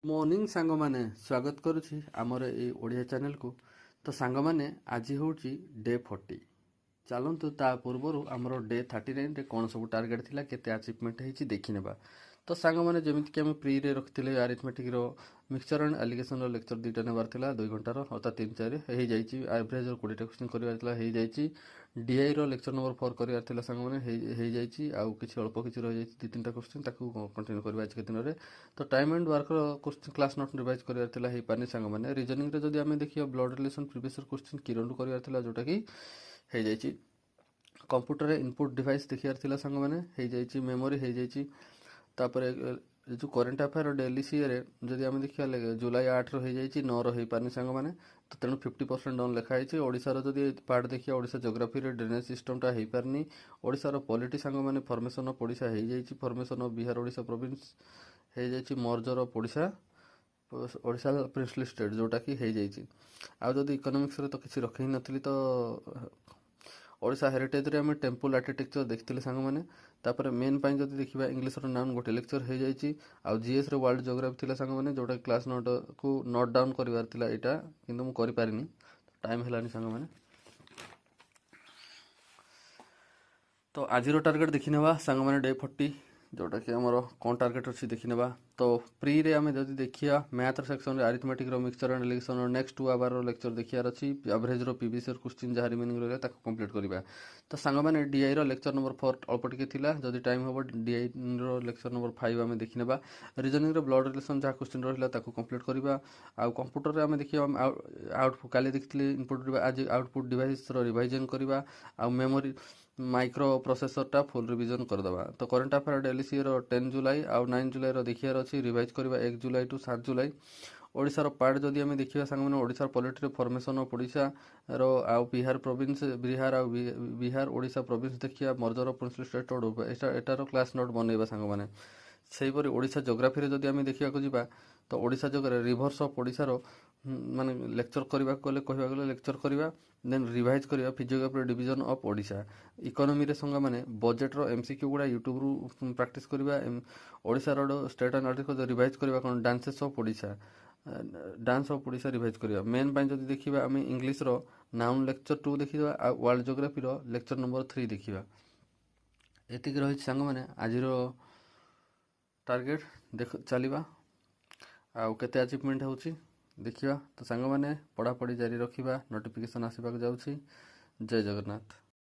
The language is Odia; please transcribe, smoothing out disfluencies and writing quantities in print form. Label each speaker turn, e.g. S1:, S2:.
S1: ମର୍ଣ୍ଣିଂ ସାଙ୍ଗମାନେ, ସ୍ୱାଗତ କରୁଛି ଆମର ଏଇ ଓଡ଼ିଆ ଚ୍ୟାନେଲକୁ। ତ ସାଙ୍ଗମାନେ, ଆଜି ହେଉଛି ଡେ 40। ଚାଲନ୍ତୁ, ତା ପୂର୍ବରୁ ଆମର ଡେ 39ରେ କ'ଣ ସବୁ ଟାର୍ଗେଟ୍ ଥିଲା, କେତେ ଆଚିଭମେଣ୍ଟ ହେଇଛି ଦେଖିନେବା। ତ ସାଙ୍ଗମାନେ, ଯେମିତିକି ଆମେ ପ୍ରିରେ ରଖିଥିଲେ, ଆରିଥମେଟିକ୍ର ମିକ୍ସଚର ଆଣ୍ଡ ଆଲିଗେସନର ଲେକ୍ଚର ଦୁଇଟା ନେବାର ଥିଲା 2 ଘଣ୍ଟାର, ଅର୍ଥାତ୍ ତିନି ଚାରି ହେଇଯାଇଛି। ଆଭରେଜର 20ଟା କ୍ୱେଶ୍ଚିନ୍ କରିବାର ଥିଲା, ହେଇଯାଇଛି। ଡିଆଇର ଲେକ୍ଚର ନମ୍ବର 4 କରିବାର ଥିଲା ସାଙ୍ଗମାନେ, ହେଇଯାଇଛି। ଆଉ କିଛି ଅଳ୍ପ କିଛି ରହିଯାଇଛି, ଦୁଇ ତିନିଟା କ୍ୱେଶ୍ଚିନ୍, ତାକୁ କଣ୍ଟିନ୍ୟୁ କରିବା ଆଜିକା ଦିନରେ। ତ time and worker question class note revise କରିବାର ଥିଲା, ହେଇପାରିନି ସାଙ୍ଗମାନେ। ରିଜନିଂରେ ଯଦି ଆମେ ଦେଖିବା, ବ୍ଲଡ୍ ରିଲେସନ୍ ପ୍ରିଭିୟସ୍ କ୍ୱେଶ୍ଚିନ୍ କିରଣରୁ କରିବାର ଥିଲା, ଯେଉଁଟାକି ହେଇଯାଇଛି। କମ୍ପ୍ୟୁଟରରେ ଇନପୁଟ୍ ଡିଭାଇସ୍ ଦେଖିବାର ଥିଲା ସାଙ୍ଗମାନେ, ହେଇଯାଇଛି। ମେମୋରି ହେଇଯାଇଛି। ତାପରେ ଏ ଯେଉଁ କରେଣ୍ଟ ଆଫେୟାର ଡେଲି ସିଏରେ ଯଦି ଆମେ ଦେଖିବା, ଜୁଲାଇ 8ର ହେଇଯାଇଛି, 9ର ହେଇପାରିନି ସାଙ୍ଗମାନେ। ତ ତେଣୁ 50% ଡନ୍ ଲେଖା ହେଇଛି। ଓଡ଼ିଶାର ଯଦି ପାର୍ଟ ଦେଖିବା, ଓଡ଼ିଶା ଜୋଗ୍ରାଫିରେ ଡ୍ରେନେଜ୍ ସିଷ୍ଟମଟା ହେଇପାରିନି। ଓଡ଼ିଶାର ପଲିଟି ସାଙ୍ଗମାନେ, ଫର୍ମେସନ୍ ଅଫ୍ ଓଡ଼ିଶା ହେଇଯାଇଛି, formation of Bihar Odisha province ହେଇଯାଇଛି, ମର୍ଜର ଅଫ୍ ଓଡ଼ିଶା ପ୍ରିନ୍ସଲି ଷ୍ଟେଟ୍ ଯେଉଁଟାକି ହେଇଯାଇଛି। ଆଉ ଯଦି ଇକୋନୋମିକ୍ସରେ ତ କିଛି ରଖି ହିଁ ନଥିଲି। ତ ଓଡ଼ିଶା ହେରିଟେଜରେ ଆମେ ଟେମ୍ପଲ୍ ଆର୍କିଟେକ୍ଚର ଦେଖିଥିଲେ ସାଙ୍ଗମାନେ। ତାପରେ ମେନ୍ ପାଇଁ ଯଦି ଦେଖିବା, ଇଂଲିଶର ନାଉନ୍ ଗୋଟେ ଲେକ୍ଚର ହେଇଯାଇଛି। ଆଉ ଜିଏସ୍ର ୱାର୍ଲଡ ଜୋଗ୍ରାଫି ଥିଲା ସାଙ୍ଗମାନେ, ଯେଉଁଟା କ୍ଲାସ୍ ନୋଟ୍କୁ ନୋଟ୍ ଡାଉନ୍ କରିବାର ଥିଲା ଏଇଟା, କିନ୍ତୁ ମୁଁ କରିପାରିନି, ଟାଇମ୍ ହେଲାନି ସାଙ୍ଗମାନେ। ତ ଆଜିର ଟାର୍ଗେଟ୍ ଦେଖିନେବା ସାଙ୍ଗମାନେ, ଡେ 40, ଯେଉଁଟାକି ଆମର କ'ଣ ଟାର୍ଗେଟ୍ ଅଛି ଦେଖିନେବା। ତ ପ୍ରିରେ ଆମେ ଯଦି ଦେଖିବା, ମ୍ୟାଥର ସେକ୍ସନରେ ଆରିଥମେଟିକ୍ର ମିକ୍ସଚର ଆଣ୍ଡ ଆଲିଗେସନର ନେକ୍ସଟ 2 ଆୱାରର ଲେକ୍ଚର ଦେଖିବାର ଅଛି। ଆଭରେଜର ପିଭିଏସ୍ କ୍ୱେଶ୍ଚିନ୍ ଯାହା ରିମେନିଂ ରହିଲା, ତାକୁ କମ୍ପ୍ଲିଟ୍ କରିବା। ତ ସାଙ୍ଗମାନେ, ଡିଆଇର ଲେକ୍ଚର ନମ୍ବର 4 ଅଳ୍ପ ଟିକେ ଥିଲା, ଯଦି ଟାଇମ୍ ହେବ ଡିଆଇର ଲେକ୍ଚର ନମ୍ବର 5 ଆମେ ଦେଖିନେବା। ରିଜନିଂର ବ୍ଲଡ୍ ରିଲେସନ୍ ଯାହା କ୍ୱେଶ୍ଚିନ୍ ରହିଲା, ତାକୁ କମ୍ପ୍ଲିଟ୍ କରିବା। ଆଉ କମ୍ପ୍ୟୁଟରରେ ଆମେ ଦେଖିବା, ଆଉଟ କାଲି ଦେଖିଥିଲେ ଇନପୁଟ୍, ଆଜି ଆଉଟପୁଟ୍ ଡିଭାଇସ୍ର ରିଭାଇଜନ୍ କରିବା। ଆଉ ମେମୋରି ମାଇକ୍ରୋ ପ୍ରୋସେସରଟା ଫୁଲ୍ ରିଭିଜନ୍ କରିଦେବା। ତ କରେଣ୍ଟ ଆଫେୟାର ଡେଲି ସିଏର 10 ଜୁଲାଇ ଆଉ 9 ଜୁଲାଇର ଦେଖିବାର ଅଛି, ରିଭାଇଜ୍ କରିବା 1 ଜୁଲାଇ ଟୁ 7 ଜୁଲାଇ। ଓଡ଼ିଶାର ପାର୍ଟ ଯଦି ଆମେ ଦେଖିବା ସାଙ୍ଗମାନେ, ଓଡ଼ିଶାର ପଲିଟିର ଫର୍ମେସନ୍ ଅଫ୍ ଓଡ଼ିଶାର ଆଉ ବିହାର ପ୍ରୋଭିନ୍ସ, ବିହାର ଆଉ ବିହାର ଓଡ଼ିଶା ପ୍ରୋଭିନ୍ସ ଦେଖିବା, ମର୍ଜର ଅଫ୍ ପ୍ରିନ୍ସଲି ଷ୍ଟେଟ୍, ଏଇଟା ଏଟାର କ୍ଲାସ୍ ନୋଟ୍ ବନେଇବା ସାଙ୍ଗମାନେ। ସେହିପରି ଓଡ଼ିଶା ଜୋଗ୍ରାଫିରେ ଯଦି ଆମେ ଦେଖିବାକୁ ଯିବା, ତ ଓଡ଼ିଶା ଜୋଗ୍ରାଫି ରିଭର୍ସ ଅଫ୍ ଓଡ଼ିଶାର ମାନେ ଲେକ୍ଚର କରିବାକୁ ଗଲେ, କହିବାକୁ ଗଲେ ଲେକ୍ଚର କରିବା, ଦେନ୍ ରିଭାଇଜ୍ କରିବା ଫିଜିଓଗ୍ରାଫି ଡିଭିଜନ୍ ଅଫ୍ ଓଡ଼ିଶା। ଇକୋନୋମିରେ ସାଙ୍ଗମାନେ, ବଜେଟ୍ର ଏମ୍ସିକ୍ୟୁ ଗୁଡ଼ା ୟୁଟ୍ୟୁବରୁ ପ୍ରାକ୍ଟିସ୍ କରିବା। ଓଡ଼ିଶାର ଷ୍ଟେଟ୍ ଆଣ୍ଡ ଆର୍ଟିକଲ ରିଭାଇଜ୍ କରିବା। କ'ଣ dances of Odisha, dance of Odisha revise କରିବା। ମେନ୍ ପାଇଁ ଯଦି ଦେଖିବା, ଆମେ ଇଂଲିଶର ନାଉନ୍ ଲେକ୍ଚର 2 ଦେଖିବା ଆଉ ୱାର୍ଲଡ ଜୋଗ୍ରାଫିର ଲେକ୍ଚର ନମ୍ବର 3 ଦେଖିବା। ଏତିକି ରହିଛି ସାଙ୍ଗମାନେ ଆଜିର ଟାର୍ଗେଟ୍। ଦେଖ ଚାଲିବା, ଆଉ କେତେ ଆଚିଭମେଣ୍ଟ ହେଉଛି ଦେଖିବା। ତ ସାଙ୍ଗମାନେ, ପଢ଼ାପଢ଼ି ଜାରି ରଖିବା, ନୋଟିଫିକେସନ୍ ଆସିବାକୁ ଯାଉଛି। ଜୟ ଜଗନ୍ନାଥ।